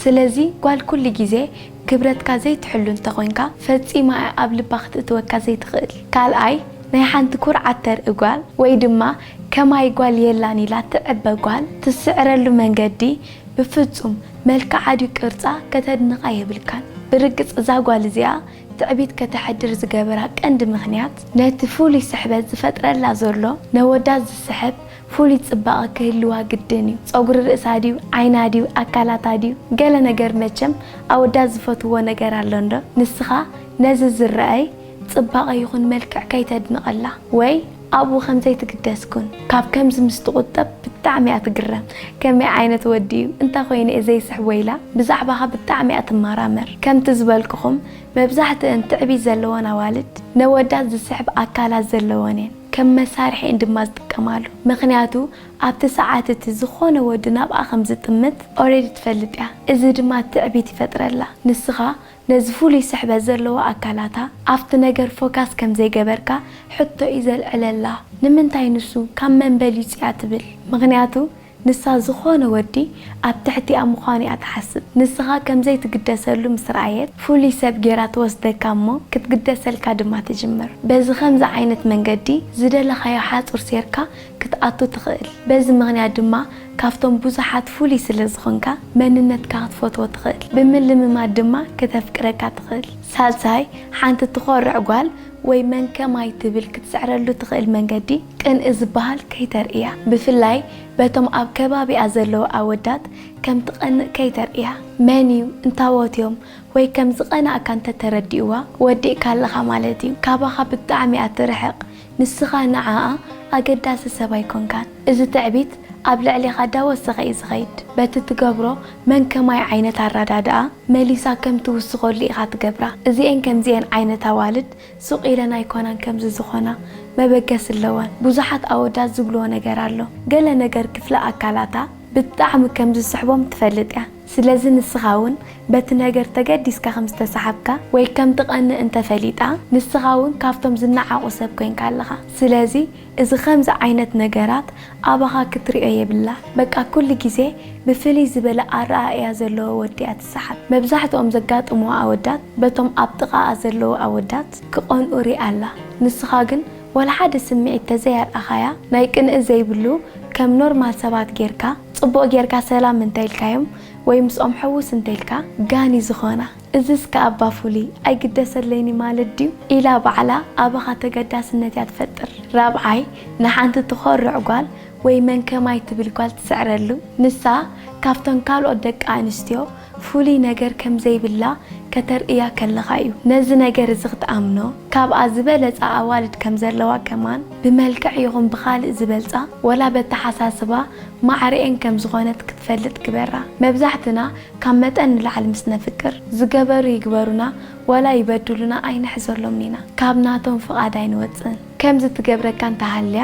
ስለዚ ጓል ኩሉ ግዜ ክብረትካ ዘይትሕሉ እንተኾይንካ፣ ፈጺማ እያ ኣብ ልባ ክትእትወካ ዘይትኽእል። ካልኣይ፣ ናይ ሓንቲ ኩርዓት ተርኢ ጓል ወይ ድማ ከማይ ጓል የላን ኢላ ትዕበ ጓል ትስዕረሉ መንገዲ ብፍጹም መልክዓ ድዩ ቅርጻ ከተድንቓ የብልካን። ብርግጽ እዛ ጓል እዚኣ ትዕቢት ከተሕድር ዝገበራ ቀንዲ ምኽንያት፣ ነቲ ፍሉይ ስሕበት ዝፈጥረላ ዘሎ ነወዳት ዝስሕብ ፍሉይ ጽባቐ ክህልዋ ግድን እዩ። ጸጉሪ ርእሳ ድዩ፣ ዓይና ድዩ፣ ኣካላታ ድዩ፣ ገለ ነገር መቸም ኣወዳት ዝፈትዎ ነገር ኣሎ እንዶ? ንስኻ ነዚ ዝረኣይ ጽባቐ ይኹን መልክዕ ከይተድንቐላ ወይ ኣብኡ ከም ዘይትግደስ ኩን። ካብ ከምዚ ምስ ትቑጠብ ብጣዕሚ እያ ትግረም። ከመይ ዓይነት ወዲ እዩ? እንታይ ኮይኑ እየ ዘይስሕቦ? ኢላ ብዛዕባኻ ብጣዕሚ እያ ትመራመር። ከምቲ ዝበልኩኹም መብዛሕትአን ትዕቢት ዘለወን ኣዋልድ ነወዳት ዝስሕብ ኣካላት ዘለወን እየን። ከም መሳርሒ እየን ድማ ዝጥቀማሉ። ምኽንያቱ ኣብቲ ሰዓት እቲ ዝኾነ ወዲ ናብኣ ከም ዝጥምት ኦሬዲ ትፈልጥ እያ። እዚ ድማ ትዕቢት ይፈጥረላ። ንስኻ ነዚ ፍሉይ ስሕበት ዘለዎ ኣካላታ ኣብቲ ነገር ፎካስ ከም ዘይገበርካ ሕቶ እዩ ዘልዕለላ። ንምንታይ ንሱ ካብ መን በሊጹ እያ ትብል? ምኽንያቱ ንሳ ዝኾነ ወዲ ኣብ ትሕቲኣ ምዃኑ እያ ትሓስብ። ንስኻ ከም ዘይትግደሰሉ ምስ ረኣየት ፍሉይ ሰብ ጌራ ትወስደካ እሞ ክትግደሰልካ ድማ ትጅምር። በዚ ከምዚ ዓይነት መንገዲ ዝደለኻዮ ሓጹር ሴርካ ክትኣቱ ትኽእል። በዚ ምኽንያት ድማ ካብቶም ብዙሓት ፍሉይ ስለ ዝኾንካ መንነትካ ክትፈትዎ ትኽእል። ብምልምማድ ድማ ክተፍቅረካ ትኽእል። ሳልሳይ፣ ሓንቲ ትኾርዕ ጓል ወይ መን ከማይ ትብል ክትስዕረሉ ትኽእል መንገዲ ቅንኢ ዝበሃል ከይተርእያ። ብፍላይ በቶም ኣብ ከባቢኣ ዘለዉ ኣወዳት ከም ትቐንእ ከይተርእያ። መን እዩ እንታዎት እዮም ወይ ከም ዝቐናእካ እንተ ተረዲእዋ ወዲእካ ኣለኻ ማለት እዩ። ካባኻ ብጣዕሚ እያ ትርሕቕ። ንስኻ ንዓኣ ኣገዳሲ ሰብ ኣይኮንካን። እዚ ትዕቢት ኣብ ልዕሌኻ እንዳወሰኸ እዩ ዝኸይድ። በቲ ትገብሮ መን ከማይ ዓይነት ኣረዳድኣ መሊሳ ከም ትውስኸሉ ኢኻ ትገብራ። እዚኤን ከምዚኤን ዓይነት ኣዋልድ ሱቕ ኢለን ኣይኮናን ከምዚ ዝኾና፣ መበገሲ ኣለወን። ብዙሓት ኣወዳት ዝብልዎ ነገር ኣሎ። ገለ ነገር ክፍሊ ኣካላታ ብጣዕሚ ከም ዝስሕቦም ትፈልጥ እያ። ስለዚ ንስኻ እውን በቲ ነገር ተገዲስካ ከም ዝተሰሓብካ ወይ ከም ትቐንእ እንተፈሊጣ፣ ንስኻ እውን ካብቶም ዝነዓቑ ሰብ ኮይንካ ኣለኻ። ስለዚ እዚ ከምዚ ዓይነት ነገራት ኣባኻ ክትሪኦ የብላ። በቃ ኩሉ ግዜ ብፍልይ ዝበለ ኣረኣእያ ዘለዎ ወዲ እያ ትሰሓብ። መብዛሕትኦም ዘጋጥምዋ ኣወዳት በቶም ኣብ ጥቓኣ ዘለዉ ኣወዳት ክቐንኡ ሪኣ ኣላ። ንስኻ ግን ወላ ሓደ ስምዒት ተዘይኣርኣኻያ ናይ ቅንኢ ዘይብሉ ከም ኖርማል ሰባት ጌርካ ጽቡቕ ጌርካ ሰላም እንተኢልካዮም ወይ ምስኦም ሕውስ እንተኢልካ ጋኒ ዝኾና። እዝስ ከኣ ኣባ ፍሉይ ኣይግደሰለይን እዩ ማለት ድዩ? ኢላ ባዕላ ኣባኻ ተገዳስነት እያ ትፈጥር። ራብዓይ፣ ንሓንቲ ትኾርዕ ጓል ወይ መን ከማይ ትብል ጓል ትስዕረሉ። ንሳ ካብተን ካልኦት ደቂ ኣንስትዮ ፍሉይ ነገር ከም ዘይብላ ከተርእያ ከለኻ እዩ። ነዚ ነገር እዚ ክትኣምኖ፣ ካብኣ ዝበለጻ ኣዋልድ ከም ዘለዋ ከማን ብመልክዕ ይኹን ብኻልእ ዝበልጻ ወላ በተሓሳስባ ማዕረኤን ከም ዝኾነት ክትፈልጥ ግበራ። መብዛሕትና ካብ መጠን ንላዕሊ ምስ ነፍቅር፣ ዝገበሩ ይግበሩና ዋላ ይበድሉና ኣይንሕዘሎምን ኢና። ካብ ናቶም ፍቓድ ኣይንወጽእን። ከምዚ ትገብረካ እንተሃልያ፣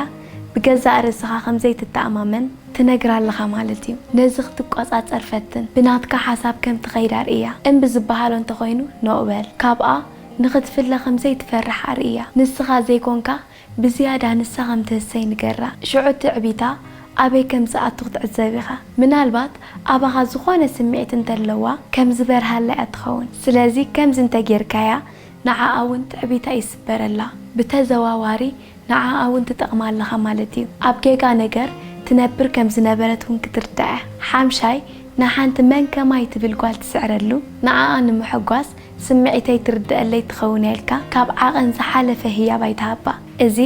ብገዛእ ርእስኻ ከም ዘይትተኣማመን ትነግራ ኣለኻ ማለት እዩ። ነዚ ክትቆጻጸር ፈትን። ብናትካ ሓሳብ ከም ትኸይድ ኣርእያ። እምቢ ዝበሃሎ እንተኾይኑ ኖእ በል። ካብኣ ንኽትፍለ ከም ዘይትፈርሕ ኣርእያ። ንስኻ ዘይኮንካ ብዝያዳ ንሳ ከም ትህሰይ ንገራ። ሽዑ ትዕቢታ ኣበይ ከም ዝኣቱ ክትዕዘብ ኢኻ። ምናልባት ኣባኻ ዝኾነ ስምዒት እንተለዋ ከም ዝበርሃላ እያ ትኸውን። ስለዚ ከምዚ እንተጌርካያ ንዓኣ እውን ትዕቢታ ይስበረላ። ብተዘዋዋሪ ንዓኣ እውን ትጠቕማ ኣለኻ ማለት እዩ። ኣብ ጌጋ ነገር ትነብር ከም ዝነበረት እውን ክትርዳእ እያ። ሓምሻይ፣ ንሓንቲ መን ከማይ ትብል ጓል ትስዕረሉ፣ ንዓኣ ንምሕጓስ ስምዒተይ ትርድኣለይ ትኸውን እያ ኢልካ ካብ ዓቐን ዝሓለፈ ህያብ ኣይትሃባ። እዚ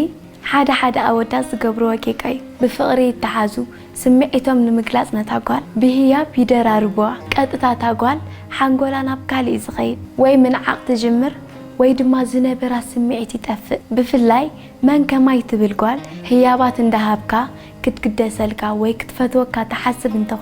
ሓደ ሓደ ኣወዳት ዝገብርዎ ጌጋ እዩ። ብፍቕሪ ይተሓዙ፣ ስምዒቶም ንምግላጽ ነታ ጓል ብህያብ ይደራርብዋ። ቀጥታ እታ ጓል ሓንጎላ ናብ ካልእ እዩ ዝኸይድ። ወይ ምንዓቕ ትጅምር ወይ ድማ ዝነበራ ስምዒት ይጠፍእ። ብፍላይ መን ከማይ ትብል ጓል ህያባት እንዳሃብካ ክትግደሰልካ ወይ ክትፈትወካ ትሓስብ እንተ